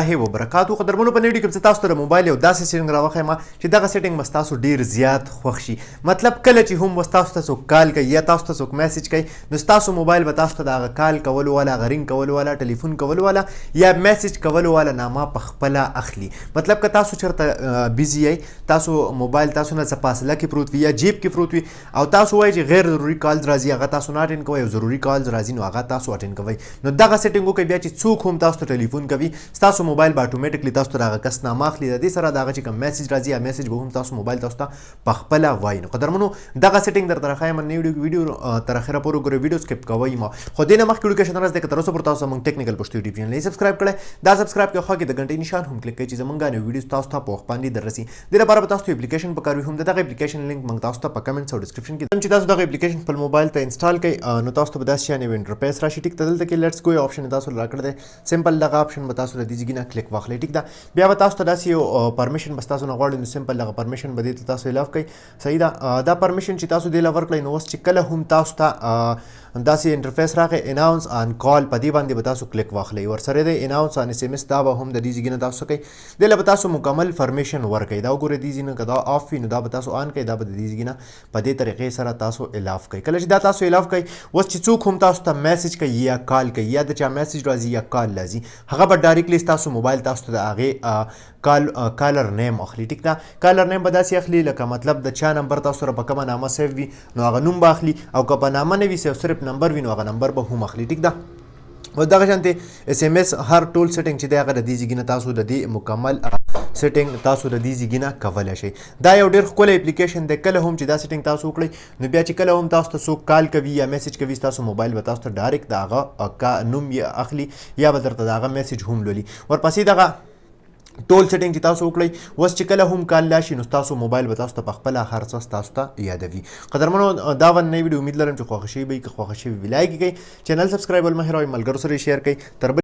الله وبرکاتو. قدرمنو، په ویډیو کې به تاسو ته د موبایل یو داسې سیټینګ راوښیم چې دغه سیټینګ به تاسو ډیر زیات خوښ شي. مطلب کله چې هم تاسو ته څوک کال کوي یا تاسو ته څوک میسج کوي، نو تاسو موبایل به تاسو ته د هغه کال کولو والا، هغه رینګ کولو والا، ټلیفون کولو والا یا میسج کولو والا نامه په خپله اخلي. مطلب که تاسو چېرته بیزي یئ، تاسو موبایل تاسو نه څه فاصله کې پروت وي یا جیب کې پروت وي او تاسو وایئ چې غیر ضروري کالز راځي، هغه تاسو نه اټینډ کوئ او ضروري کالز راځي نو هغه تاسو اټینډ کوئ، نو دغه سیټینګ وکړئ. بیا چې څوک هم تاسو ته ټلیفون کوي، ستاسو موبایل به اتوماتیکلی تاسو ته د هغه کس نامه اخلي. د دې سره د هغه چې کوم میسج راځي یا میسج به هم تاسو موبایل تاسو ته په خپله وایي. نو قدرمنو، دغه سیټینګ درته راښایم نن ویډیو کې. ویډیو تر اخره پورې وګورئ، ویډیو سکیپ کوئ مه. خو دې نه مخکې ویډیو کې شنه راځي که تر اوسه پورې تاسو زموږ ټیکنیکل پښتو یوټیوب چینل نه سبسکرایب کړئ، دا سبسکرایب کړئ، خو کې د غنټې نشان هم کلیک کړئ چې زموږ نوې ویډیو تاسو ته په وخت باندې دررسي. دې لپاره به تاسو ته اپلیکیشن پکار وي. هم دغه اپلیکیشن لینک موږ تاسو ته په کمنټس او ډیسکرپشن کې. چې تاسو دغه اپلیکیشن خپل موبایل ته انسټال کړئ، نو تاسو ته به داسې شان یو انټرفیس راشي. ټیک ته دلته کې لیټس ګو آپشن تاسو راکړی دی. سمپل دغه آپشن به تاسو له دې ځای نه کلیک واخلئ. ټیک ده، بیا به تاسو ته داسې یو پرمیشن به تاسو نه غواړي، نو سمپل دغه پرمیشن به دې ته تاسو الاف کړئ. صحیح ده، دا پرمیشن چې تاسو دې له ورکړئ، نو اوس چې کله هم تاسو ته داسې انټرفیس راغی، اناونس آن کال، په دې باندې به تاسو کلیک واخلئ. ورسره دی اناونس آن اس ام اس، دا به هم د دې ځای نه تاسو کوئ. دې له به تاسو مکمل پرمیشن ورکړئ. دا وګورئ، دې ځای نه که دا آف وي نو دا به تاسو آن کړئ. دا به د دې ځای نه په دې طریقې سره تاسو الاف کړئ. کله چې دا تاسو الاف کړئ، اوس چې څوک هم تاسو ته میسج کوي یا کال کوي یا د چا میسج راځي یا کال راځي، هغه به ډایرکټلی تاسو موبایل تاسو ته د هغې کالر نیم اخلي. ټیک ده، کالر نیم به داسې اخلي لکه مطلب د چا نمبر تاسو سره په کومه نامه سیو وي نو هغه نوم به اخلي، او که په نامه نه وي سیو، صرف نمبر وي، نو هغه نمبر به هم اخلي. ټیک ده، او دغه شانتې اس ام اس هر ټول سیټینګ چې دی، هغه د دې ځای نه تاسو د دې مکمل سیټینګ تاسو د دې ځای نه کولی شئ. دا یو ډیر ښکلی اپلیکیشن دی. کله هم چې دا سیټینګ تاسو وکړئ، نو بیا چې کله هم تاسو ته څوک کال کوي یا میسج کوي، تاسو موبایل به تاسو ته ډایرکټ د هغه نوم یې اخلي یا به درته د هغه میسج هم لولي. ورپسې دغه ټول سیټینګ چې تاسو وکړئ، اوس چې کله هم کال راشي نو تاسو موبایل به تاسو ته په خپله هر څه تاسو ته یادوي. قدرمنو، دا ونه ویډیو، امید لرم چې خوښ شوي به. که خوښ شوي وي، لایک کړئ، چینل سبسکرایب مه هېروئ، ملګرو سره شیر کړئ. تر